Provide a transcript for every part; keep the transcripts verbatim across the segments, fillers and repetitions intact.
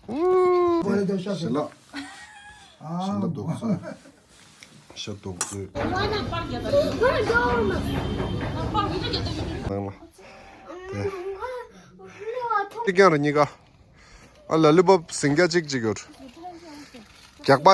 ཞལ་ལག་ཞལ་ལག་འདུག་ས། ཤ་དོག་ཚོས། ནང་ལ། དེ། གཅིག་རྐྱང་རེད་གཉིས་ཀ། ཨ་ལ་ལི་པོབ་ཟིང་རྒྱ་གཅིག་གཅིག་ཡོད། རྒྱག་པ།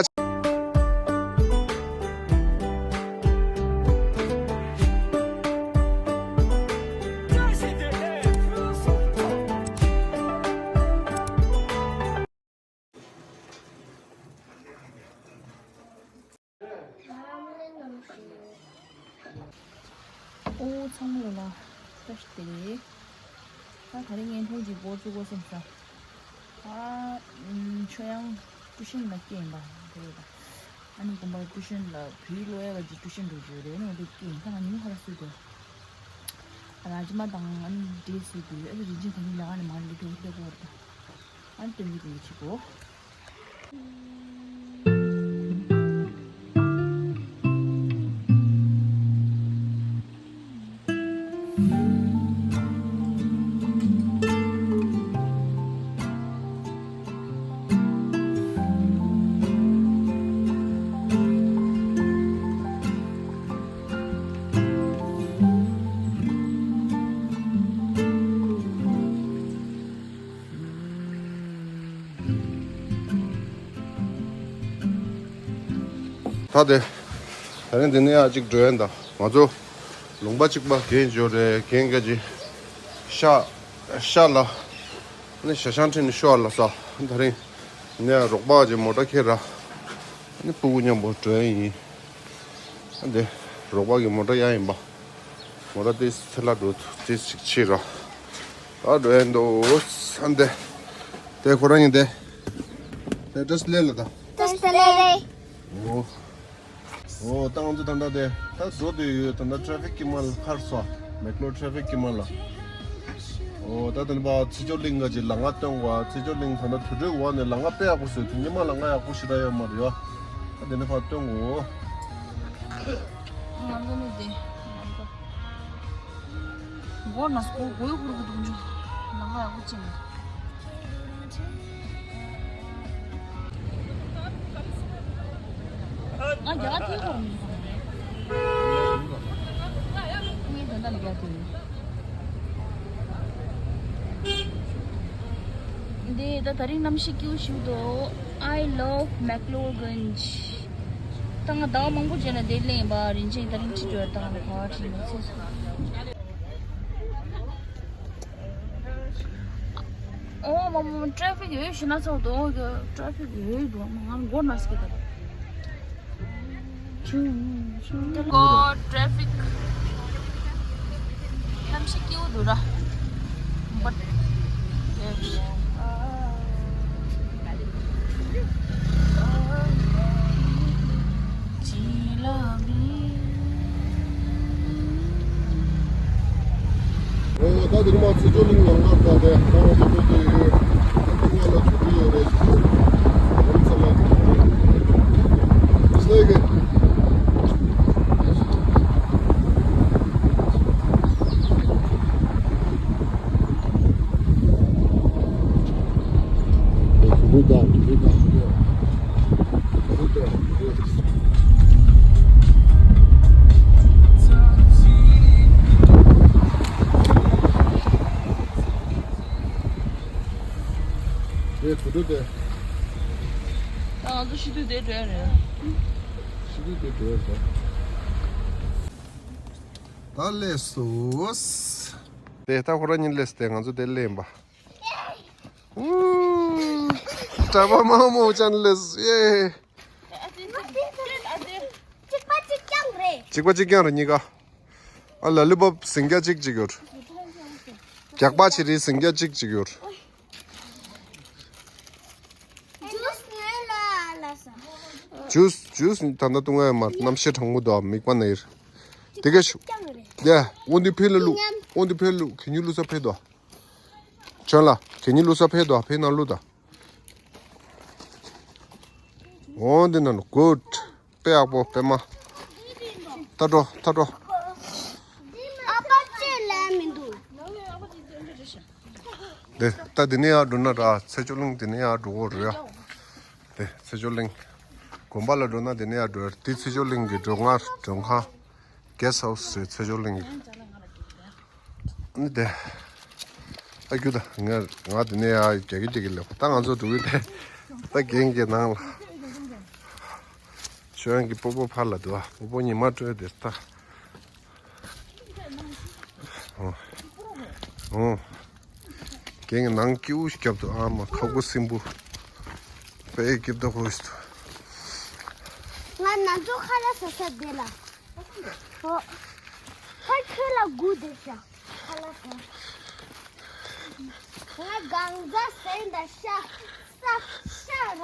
ཨོ་ཚང་མ་ལ་བཀྲ་ཤིས་བདེ་ལེགས། ད་ད་རིང་བརྙན་ཐུང་ཅིག་འགོ་བཙུགས་དགོས་བསམ་ས། ད་ཆོས་དབྱངས་ཀྲུའུ་ཞིན་ལ་སྐྱེས་ཡིན་པ་དེ་རེད་ད། ཨ་ནི་དགོན་པར་ཀྲུའུ་ཞིན་ལ་བོད་ཡིག་ཀློག་ཡ་ལ་ཅིག་ཀྲུའུ་ཞིན་འགྲོ་རྒྱུ་རེད། ཨ་ནི་འོ་དེ་སྐྱེས་ཡིན། ད་ང་ཉིན་ཧ་ལ་སུས་དེ། ར་ཇི་མ་དང་ཨ་ནི་འབྲས་སུས་དེ། ཨ་ནི་རིན་ཆེན་ད་ནི་ལས་ཀ་ནས་མར་སླེབས་དུས་སླེབས་དགོས་རེད་ད། ཨ་ནི་སྟོན་གྱི་དེ་འདྲ་བྱེད་དགོས། ད་དེ། ད་རིང་འདི་ནས་ཡར་གཅིག་འགྲོ་ཡ་ད། ང་ཚོ་ལུང་པ་གཅིག་པ་རྒན་ཅིག་ཡོད་རེད། རྒན་གྱིས་ཤ་ཤ་ལ་ནི་ཞྭ་ཤང་ཁྲིད་ནས་ཤོ་ལ་ས། ད་རིང་ནས་རོགས་པ་གྱིས་མོ་ཊ་ཁྱེར་ར་ནི་སྤུ་གུ་མཉམ་པོ་འགྲོ་ཡ་ཡིན། ཨ་འདི་རོགས་པ་གི་མོ་ཊ་གཡར་ཡིན་པ། མོ་ཊ་དེ་ཚེ་ལ་འགྲོ་ཐུབ་དེ་ཞིག་ཕྱིར་ར། ཨ་འགྲོ་ཡ་འདུག་ཨ་འདི། དེ་ཁོ་རང་ཡིན་དེ། དེ་བཀྲ་ཤིས་བདེ་ལེགས་ལ་ད། བཀྲ་ཤིས་བདེ་ལེགས། ཨོ། ཨོ་ད་ང་ཚོ་ད་ལྟ་དེ་ད་འགྲོ་དུས་ཡོད། ད་ལྟ་ཊ་ཕིག་དཀྱིལ་མ་ལ་ཕར་སོང་། མེག་ལོར་ཊ་ཕིག་དཀྱིལ་མ་ལ། ཨོ་ད་དེ་ནས་ཕར་ཚེ་མཆོག་གླིང་ག་ཅིག་ལམ་ཁ་སྟོན་དགོས། ཚེ་མཆོག་གླིང་ད་ལྟ་དུར་ཁྲོད་འོག་ནས་ལམ་ཁ་དཔེ་ཡག་པོ་བཟོས་འདུག་ཉི་མ་ལམ་ཁ་ཡག་པོ་ཞེ་དྲག་ཡོད་མ་རེད་ཡ། ད་དེ་ནས་ཕར་སྟོན་དགོས། ང་ཚོ་ནི་དེ། མགོ་ན་སྐོར་དགོས་ཁུར་གི་འདུག་ལམ་ཁ་ཡག་པོ་ཅིག་མེད། ང་རྒྱ་གར་ཐིག་ཁོར་མི་ཁོར་མི་ངའི་དོན་དག་ལ་རྒྱ་ཐིག་འདི་ད་ད་རིང་གནམ་གཤིས་སྐྱིད་པོ་ཞིག་འདུག I love Maclurganj. ད་ང་ཟླ་བ་མང་པོ་རྗེས་ལ་འདིར་སླེབས་ཡིན་པ། རིན་ཆེན་ད་རིང་ཁྲིད་འགྲོ་ཡ་ད་ང་ལ་ག་བ་ཁྲིད་ཡིན་ཚེ་སོང་། ཨོ་མ་མ་མ་ཊ་ཕིག་ཡོད་ཤི་ན་ཚོགས་འདུག་ཊ་ཕིག་ཡོད་འདུག་ང་མགོ་ན་སྐྱིད་ད། ཀོ་ཊ་ཕིག་གནམ་གཤིས་སྐྱིད་པོ་འདུག་ར། བཊ། ཨོ་ད་དེ་རིང་མ་ཚེ་མཆོག་གླིང་ལམ་ཁ་ད་དེ་ད་ང་ཚོ་འགྲོ་དུས་ཡོད། ད་དེ་སྔ་ལ་ཆུ་ཚོད་ཡོད་རེད། ཡོད་ཚད་ལ་ཚེ་གི། དེ་དུ་དུ་དེ། ད་ང་ཚོ་ཤི་དུས་དེ་འགྲོ་ཡ་རེད། ཤི་དུས་དེ་འགྲོ་ཡ་རེད། ད་སླེབས་སོང་། དེ་ད་ཁོ་རང་གཉིས་སླེབས་སོང་། དེ་ང་ཚོ་དེ་སླེབས་ཡིན་པ། ཨུ། གྲྭ་པ་མང་མོ་ཅན་སླེབས་སོང་། ཡེ། གཅིག་པ་གཅིག་རྐྱང་རེད། གཅིག་པ་གཅིག་རྐྱང་རེད་གཉིས་ཀ། ཨ་ལ་ལི་པོབ་ཟིང་རྒྱ་གཅིག་གཅིག་ཡོད། རྒྱག་པ་ཆི་རི་ཟིང་རྒྱ་གཅིག་གཅིག་ཡོད། ཇུས་ངས་ལ་ལ་ས། ཇུས་ཇུས་ད་ལྟ་བཏུང་ཡ་མ་རེད། གནམ་གཤིས་གྲང་མོ་འདུག་མིག་པ་ན་ཡིར། དེ་ག་ཤོག་ཡ་འོ་འདི་ཕེ་ལ་བླུག་འོ་འདི་ཕེ་བླུག་གད་སྙིགས་བླུག་ས་ཕེ་འདུག་ཁྱོད་ལ་གད་སྙིགས་བླུག་ས་ཕེ་འདུག་ཕེ་ན་བླུག་ད། འོ་འདི་ན་ལོ་གུད། དཔེ་ཡག་པོ་དཔེ་མ། ད་འགྲོ་ད་འགྲོ། ཨ་ཕ་ཅེ་ལ་མི་འདུག་དེ་ད་དེ་ནས་ཡར་འགྲོ་ན་ར་ཚེ་མཆོག་གླིང་དེ་ནས་ཡར་འགྲོ་གི་རེད་ཡ། དེ་ཚེ་མཆོག་གླིང་། དགོན་པ་ལ་འགྲོ་ན་དེ་ནས་ཡར་འགྲོ་ཡ། དེ་ཚེ་མཆོག་གླིང་གི་མགྲོན་ཁང་། མགྲོན་ཁང་། གེ་སི་ཧའུ་སི་རེད་ཚེ་མཆོག་གླིང་གི། ཨ་ནི་དེ། ཨ་ཁྱོད་ད་ང་ང་དེ་ནས་ཡར་རྒྱག་གི་རྒྱག་གི་ལེགས་པ་ད་ང་ཚོ་འགྲོ་གི་དེ། ད་རྒན་གྱི་ནང་ལ། ཆོས་དབྱངས་ཀྱི་སྤོ་བོ་ཕར་ལ་འདུག་ཨ་སྤོ་བོ་ཉི་མ་དྲོས་དེ་ལྟ། ཨོ། ཨོ། རྒན་གྱི་ནང་སྐྱིད་པོ་ཞིག་བརྒྱབ་འདུག་ཨ་མ་ཁ་སྒོ་སྲིན་པོ། དཔེ་སྐྱིད་པོ་ཞིག་འདུག་ང་ན་ཚོ་ཁ་ལ་ས་ས་བསྡད་ལ། ཨོ། ཁ་ཁྱོད་ལ་སྒུག་བསྡད་ཤག་ཁ་ལ་ས། ང་གང་ཟག་ཟེར་འདྲ་ཤག་ས་ཤ་ར་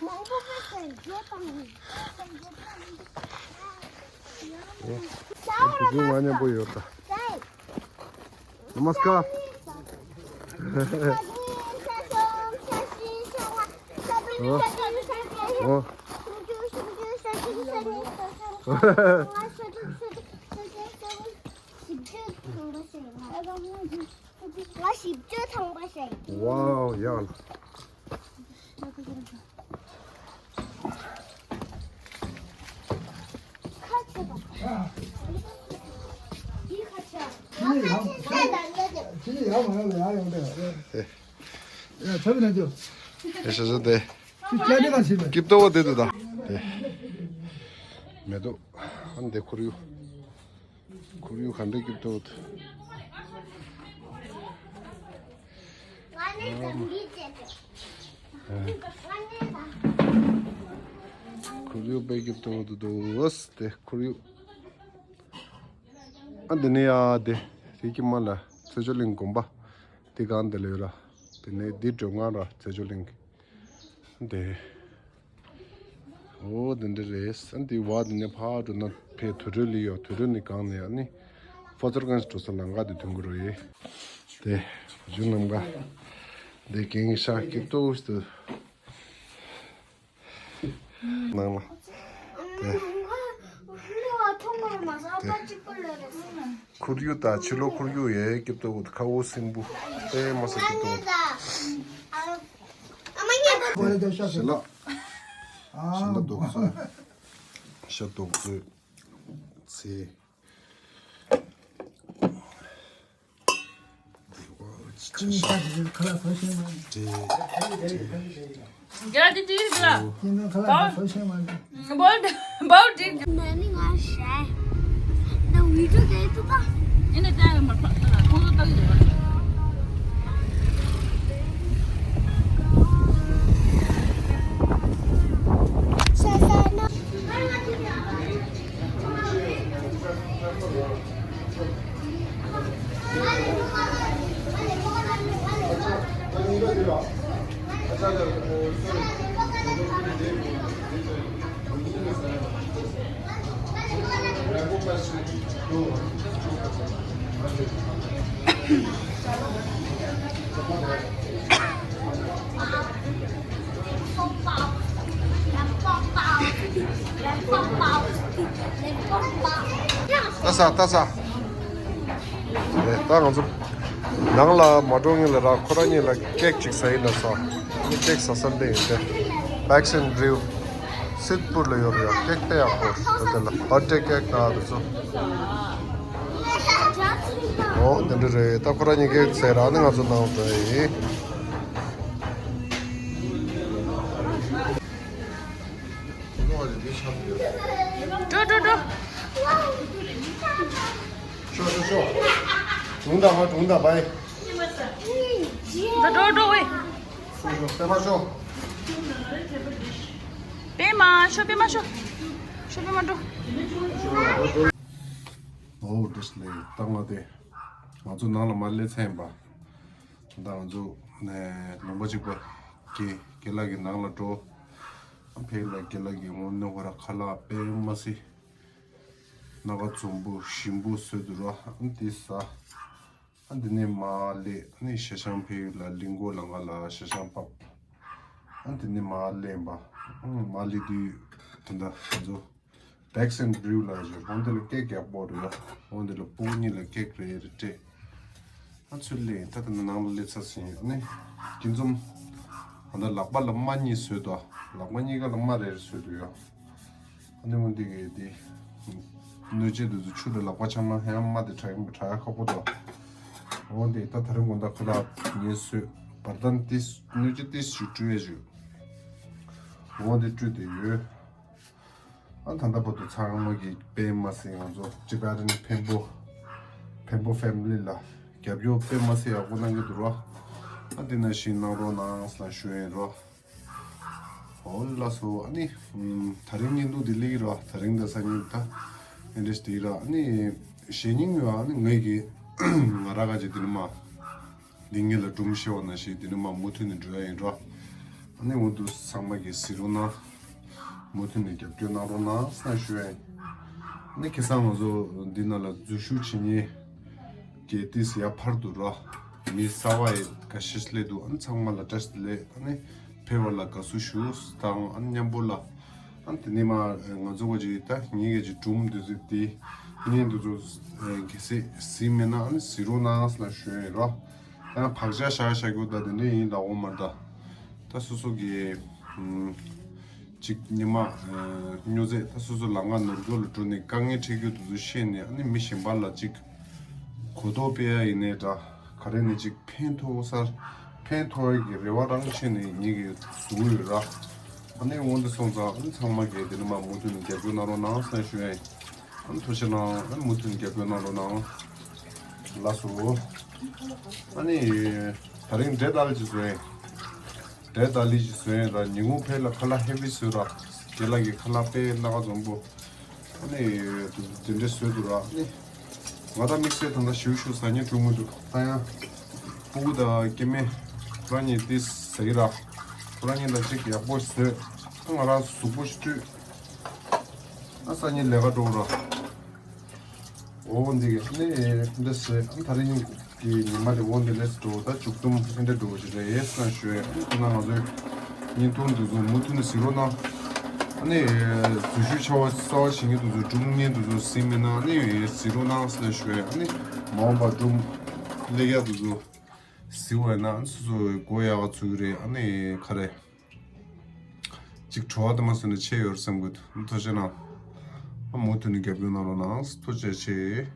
མང་པོ་པའི་སེམས་བརྗོད་དང་། ཨོ། ས་ར་ང་མཉམ་པོ་ཡོད་ད། ནམ་སྐར། ཨོ། ཨོ། ང་བཞི་བཅུ་ཐམ་པ་ཞིག་ཝའོ་ཡག་ལ། ཡ་ཤ་ཤ་དེ། སྐྱིད་པོ་དེ་དུ་ད། དེ། མེ་ཏོག་ཨ་འདི་ཁོར་ཡུག་ཁོར་ཡུག་ག་འདྲ་སྐྱིད་པོ་འདུག་ཁོར་ཡུག་དཔེ་སྐྱིད་པོ་འདུག་ཨོས་དེ་ཁོར་ཡུག་ཨ་འདི་ནས་ཡ་དེ་དེ་ཀྱི་མ་ལ་ཚེ་མཆོག་གླིང་དགོན་པ་དེ་གང་དེ་ལ་ཡོད་ར། དེ་ནས་འདི་མགྲོན་ཁང་ར་ཚེ་མཆོག་གླིང་གི་དེ། ཨོ་དེ་འདྲ་རེད། ཨ་འདི་བ་དེ་ནས་ཕར་འགྲོ་ན་ཕའི་དུད་འགྲོ་ལི་ཡོད། དུད་འགྲོ་ནི་གང་ནས་ཨ་ནི་ཧྥོ་ཙར་གན་འགྲོ་ས་ལམ་ཁ་དེ་ཐོན་གི་རོ་ཡེ། དེ་བཞུགས་ལམ་ཁ་དེ་གན་ཤག་སྐྱིད་པོ་ཞིག་འདུག་ནང་ལ་དེ་དེ་ཁོར་ཡུག་དང་ཕྱི་ལོགས་ཁོར་ཡུག་ཡེ་སྐྱིད་པོ་འདུག་ཁ་འོ་སྲིན་པོ་དཔེ་མ་སྲིད་སྐྱིད་པོ་འདུག་ཞལ་ལག་ཞལ་ལག་རྡོག་བཟོས། ཤ་རྡོག་བཟོས། ཚེ། ཁ་ལག་བཟོ་ཤེས་མ་རེད། རྒྱ་ལ་དེ་དུས་རིག་ལ། ཁྱེད་ཚོ་ཁ་ལག་བཟོ་ཤེས་མ་རེད། བོལ་བོལ་དེ། ན་ནི་ང་ཤ། ད་བི་ཌིའོ་དེ་ཏུ་ད། ཨེ་ནས་ད་མ་ཁ་ཁོང་ཚོ་ལྟ་གི་རེད། ལྟ་ས་ལྟ་ས། ད་ང་ཚོ་ནང་ལ་མ་འགྲོ་སྔོན་ལ་ར་ཁོ་རང་གཉིས་ལ་ཀེག་ཅིག་ཟ་ཡིན་ལ་ས། ཨ་ནི་ཀེག་ཟ་ས་འདི་ཡིན་ཏེ། Bakes and Brew སིད་པུར་ལ་ཡོད་རེད་ཡ། ཀེག་དཔེ་ཡག་པོ་རེད། ད་དེ་ལ་བར་ཐི་ཌེ་ཀེག་ད་དེ་ཚོ། ཨོ་དེ་འདྲ་རེད། ད་ཁོ་རང་གཉིས་ཀེག་ཟས་ར་ཨ་ནི་ང་ཚོ་ནང་འགྲོ་ཡ་ཡིན། འགྲོ་འགྲོ་འགྲོ། ཤོག་ཤོག་ཤོག་དྲུང་དང་བ་དྲུང་དང་བའི། ད་འགྲོ་འགྲོ་ཝེ། ཤོག་ཤོག་པད་མ་ཤོག་པད་མ་ཤོག་པད་མ་ཤོག་ཤོག་པད་མ་འགྲོ། ཨོ་བཀྲ་ཤིས་བདེ་ལེགས། ད་ང་དེ་ང་ཚོ་ནང་ལ་མར་སླེབས་ཚར་ཡིན་པ། ད་ང་ཚོ་ནས་ལུང་པ་གཅིག་པ་དགེ་དགེ་ལགས་ཀྱི་ནང་ལ་འགྲོ། ཕེབས་ལ་དགེ་ལགས་ཀྱི་ངོ་ནས་ཧོ་ར་ཁ་ལག་དཔེ་མ་སྲིད། སྣ་ཁ་འཛོམས་པོ་ཞིམ་པོ་བཟོས་འདུག་ར། ཨ་འདི་ཟ། ཨ་འདི་ནས་མར་སླེབས་ནས་ཤ་ཤང་ཕེབས་ལ་གླིང་སྐོར་ལ་ང་ལ་ཤ་ཤང་ཕབ། ཨ་འདི་ནས་མར་སླེབས་པ། ཨ་མར་སླེབས་དུས་ད་ལྟ་ང་ཚོ་Bakes and Brew ལ་ཞོར་ཧོན་དེ་ལ་ཀེག་ཡག་པོ་རེད་ཡ། ཧོན་དེ་ལ་སྤུ་གུ་གཉིས་ལ་ཀེག་རེ་རེ་སྤྲད། ཨ་ཚུར་ལེན་ད་ལྟ་ནང་ལ་སླེབས་ཚར་ཟིན་ཡོད་ནི། སྐྱིན་འཛོམས། ཨ་ད་ལག་པ་ལ་རྨ་གཉིས་བཟོས་འདུག་ལག་པ་གཉིས་ཀ་ལ་རྨ་རེ་རེ་བཟོས་འདུག་ཡ། ཨ་ནི་འོ་འདི་གི་འདི། སྣོད་ཆས་འདི་ཚོ་ཆུ་དང་ལག་པ་འཆང་ན་ཧེ་རྨ་དེ་དྲག་དྲག་ཁག་པོ་འདུག་འོ་འདི་ད་ད་རིང་དགོང་དག་ཁོ་ཐག་ངས་བཟོས་བར་ཐང་ཏིས་སྣོད་ཆས་ཏིས་ཞིག་བཀྲུ་ཡས་བྱོས། འོ་འདི་བཀྲུས་བསྡད་ཡོད། ཨ་ད་ལྟ་བར་དུ་ཚང་མ་གི་དཔེ་མ་སྲིད་ང་ཚོ་ཅི་ག་རེ་ནི་འཕན་པོ། འཕན་པོ་ཕེ་མི་ལི་ལ་རྒྱབ་སྐྱོར་དཔེ་མ་སྲིད་ཡག་པོ་གནང་གི་འདུག་རོ། ཨ་དེ་ནང་བཞིན་གནང་རོགས་གནང་ཟེར་ན་ཞུ་ཡིན་རོ། འོ་ལགས་སོ། ཨ་ནི་ད་རིང་བརྙན་ཐུང་འདི་ལེགས་རོ། ད་རིང་དང་སང་ཉིན་ད་ཨེ་འདྲས་དེ་ར། ཨ་ནི་གཞེས་ཉིན་ཡོད། ཨ་ནི་ངའི་གི་ང་ར་ག་ཅིག་དེ་ནི་མ། འདི་ངེད་ལ་སྒྲུང་བཤད་པ་ནང་བཞིན་དེ་ནི་མ་མུ་མཐུད་ནས་འགྲོ་ཡ་ཡིན་འགྲོ། ཨ་ནི་འོ་འདུག་ཚང་མ་གིས་གཟིགས་རོགས་གནང་། མུ་མཐུད་ནས་རྒྱབ་སྐྱོར་གནང་རོགས་གནང་ཟེར་ན་ཞུ་ཡ་ཡིན། ཨ་ནི་ཁ་སང་ང་ཚོ་འདི་ནང་ལ་འཛུལ་ཞུགས་བྱེད་མཁན་གྱི་ཏིས་ཡར་ཕར་འདུག་ར། མི་གསར་པ་ཡི་འགའ་ཤས་སླེབས་འདུག་ཨ་ནི་ཚང་མ་ལ་བཀྲ་ཤིས་བདེ་ལེགས། ཨ་ནི་ཕེབས་པ་ལ་དགའ་བསུ་ཞུ་དང་། ཨ་ནི་མཉམ་པོ་ལ། ཨ་དེ་ནས་མ་ང་ཚོ་ག་ཅིག་ད་ངེད་ཀྱི་སྒྲུང་འདི་ཚོ་དེ་བརྙན་འདི་ཚོ་གལ་སྲིད་གཟིགས་མེད་ན་ཨ་ནི་གཟིགས་རོགས་གནང་ཟེར་ན་ཞུ་ཡིན་རོ། ད་བག་ཆགས་བཞག་བཞག་རྒྱུ་ད་དེ་འདྲ་ཡིན་ལ་འོ་མ་ད། ད་སོ་སོ་གི་ཅིག་ཉི་མ་སྨྱོ་རྫས་ད་སོ་སོ་ལ་ང་ནོར་འཁྲུལ་ལ་འགྲོ་ནས་དཀའ་ངལ་འཕྲད་རྒྱུ་དེ་ཚོ་ཤེས་ནས། ཨ་ནི་མི་གཞན་པ་ལ་ཅིག་གོ་རྟོགས་སྤེལ་ཡ་ཡིན་ནའི་འདྲ། ག་རེ་ནས་ཅིག་ཕན་ཐོགས་སར་ཕན་ཐོགས་ཡག་གི་རེ་བ་རང་བྱས་ནས་ངེད་ཀྱིས་བཟོ་གི་ཡོད་ར། ཨ་ནི་འོ་འདི་སོང་ཙང་ཨ་ནི་ཚང་མ་གིས་དེ་ནི་མ་མུ་མཐུད་ནས་རྒྱབ་སྐྱོར་གནང་རོགས་གནང་ཟེར་ན་ཞུ་ཡ་ཡིན། ཨ་ནི་ཐུགས་རྗེ་གནང་། ཨ་ནི་མུ་མཐུད་ནས་རྒྱབ་སྐྱོར་གནང་རོགས་གནང་། ལགས་སོ། ཨ་ནི་ད་རིང་འབྲས་ཏ་ལི་ཅིག་བཟོས་ཡིན། འབྲས་ཏ་ལི་ཅིག་བཟོས་ཡིན་ར། ཉིན་གུང་ཕེབས་ལ་ཁ་ལག་ཧེ་བི་བཟོས་ར། རྒན་ལགས་ཀྱིས་ཁ་ལག་དཔེ་སྣ་ཁ་འཛོམས་པོ། ཨ་ནི་དེ་འདྲས་བཟོས་འདུག་ར། ཨ་ནི་ང་ད་དམིགས་བསལ་ད་ལྟ་ཞིབ་ཞིབ་ཟ་སྙིང་བྲོ་གི་འདུག་ད་ཡང་སྤུ་གུ་དང་སྐྱེ་དམན་ཁོ་རང་གཉིས་ཏིས་ཟ་གི་ར། ཁོ་རང་གཉིས་ལ་ཅིག་ཡག་པོ་བཟོས། ད་ང་རང་གཟུགས་པོ་ཞིག་བཀྲུས། ད་སང་ཉིན་ལས་ཀ་འགྲོ་ར། འོ་འདི་གི་ཨ་ནི་འདི་ཟེར། ཨ་ནི་ད་རིང་གི་ཉི་མ་དེ་འོ་འདི་ལས་འགྲོ། ད་མཇུག་སྡོམ་ཨེ་འདྲ་འགྲོ་ཞིག་རེད་ཟེར་ན་ཞུ་ཡ། ཨ་ནི་ཁོ་ན་ང་ཚོའི་བརྙན་ཐུང་འདི་ཚོ་མུ་མཐུད་ནས་གཟིགས་རོགས་གནང་། ཨ་ནི་འཛུལ་ཞུགས་བྱ་བ་གསར་པ་བྱེད་མཁན་འདི་ཚོ་སྒྲུང་བརྙན་འདི་ཚོ་གཟིགས་མེད་ན་ཨ་ནི་གཟིགས་རོགས་གནང་ཟེར་ན་ཞུ་ཡ། ཨ་ནི་མ་འོངས་པ་སྒྲུང་ལེགས་ཡག་འདི་ཚོ་གཟིགས་པ་ཡིན་ན་ཨ་ནི་སོ་སོ་མགོ་ཡག་ག་ཚོད་ཀྱི་རེད། ཨ་ནི་ག་རེ། ཅིག་བྲོ་བ་དུ་མ་སོང་ནས་ཆེ་ཡོད་བསམ་གི་འདུག་ཐུགས་རྗེ་གནང་། ཨ་མུ་མཐུད་ནས་རྒྱབ་སྐྱོར་གནང་རོགས་གནང་། ཐུགས་རྗེ་ཆེ།